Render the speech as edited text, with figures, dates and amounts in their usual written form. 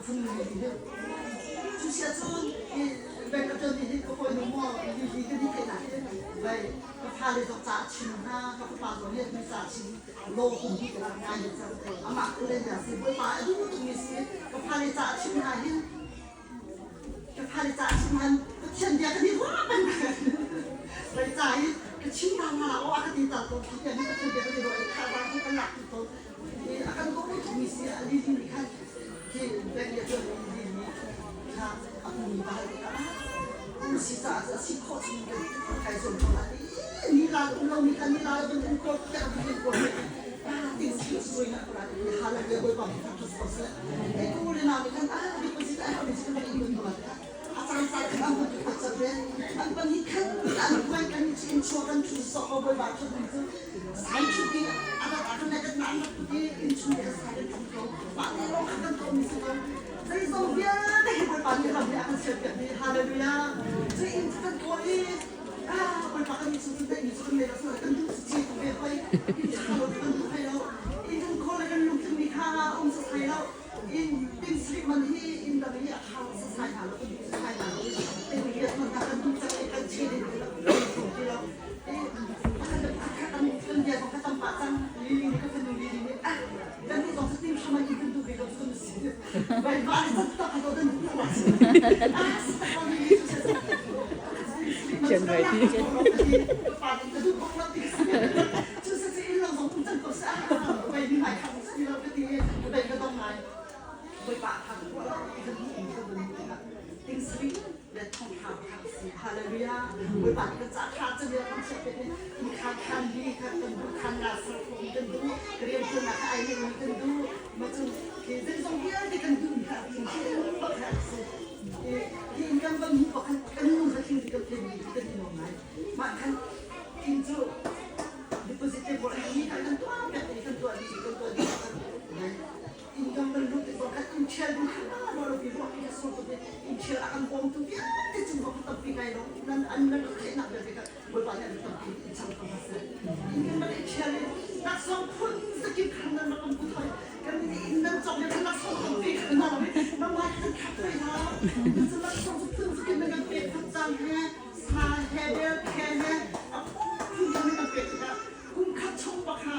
Ka fanu Lily hi. Cu sia cun hi bank ka ṭuan hi ka hawinu maw Lily kan i theihnak hi vai ka fale zong ca a chim hna, ka fapa zong nih mi ca a chim law kum dih ka rak ngai cang. Amah tu le nia si Bawipa a duh tukmi si. Ka fale ca a chim hna hin ka fale ca a chim han Pathian bia kan i ruah peng. Vai ca i ka chim ta hna la aw a ka ti ta ko khi tiang hi Pathian bia kan i ruah i thazaang hi kan lak ti ko. A kan bawmh tukmi si a Lily nih khan khi bank i a ṭuanmi Lily nih kha a hmumi va hal tikah um si caah a si khawh chung in kan kai zuam ko lai. Ni la um lomi kha ni la lo kan kawl tiah kan kawl ting si sui na kura ti hallelujah Bawipa mi thangṭhat ko seh. Ei ku le nau nih khan ah deposit ai hau mi si kan in ko lai. A caan caan khan an hun tuk cang ve. An pan hi khan an kuai kan in chua kan thu sawh ko Bawipa ṭhat mi cu sai thu ti a dat ah kan le kan nak ti in chung le sai kan thu ko. Mah te lawng kha kan tuah mi si ko. Zeizong vialte hi Bawipa nih ram hi a kan serpiak dih. Hallelujah. Cu inn cu kan kawl i ah Bawipa kan nih chung cu daih mi cu kan nei lo kan duh ci tu ve hoi. Inn ṭha lo kan duh hlei lo. Inn kan kawl le kan lungthin mi kha um sasai lo. In ting sarih man hi inn dang i a ṭha sasai hna lo kan duh sasai hna lo. Ting riat man hna kan duh cang i kan che ding ti lo kan ti lo. I pakhat le pakhat kha kan kan bia zong kha tam pah cang. Lily nih ka fanu Lily nih ah kan nih zong cu ting hram in kan duh ve ko cu kan si. Vai va le cang tak ko kan duh ko. Ah si tak ko Lily cu si. Chian ngai ti. Ka pa nih ka duh bak lo ti si. Cu si si inn lo zong um cang ko si. Ah vai ni mai kham si lo ka ti i ka bei ka dong ngai. Bawipa a thang ko lo ti kan duh mi ka vun tikah ting sari le thongtha kha si. Hallelujah. Bawipa nih kan ca tha cem kan chiah pek ni in khan khan li kha kan duh khan nga ser khawh mi kan duh ka rian tuannak kha ai nei mi kan duh ma cun khi zeizong vialte kan duh mi kha thing bak kha si. Hi in kan van hmuh bak khan kan nu kha thing kan thei mi kan i nuam ngai. Mah khan inn cu deposit te pawl hi kan tuah piak i kan tuah dih kan tuah dih inn kan van lut tik khan inn thial ding khan lo lo pi ruah pi sur tuk inn thial a kan bawmtu vialte cung kha tampi ngai lo nan an nan theihnak vialte kha Bawipa nih an tampi in chang ko hna seh. Inn kan van i thial i laksawng phun zakip khan nan rak kan put hoi. Kan nih inn nan cawk lio khan laksawng tampi khan na rak i nangmah khan khat hoi hna. Cu laksawng cu phun zakip nan kan pek facang he sa he bel khe he a phun phun khan nan kan pek tikah kum khat chung bak ha.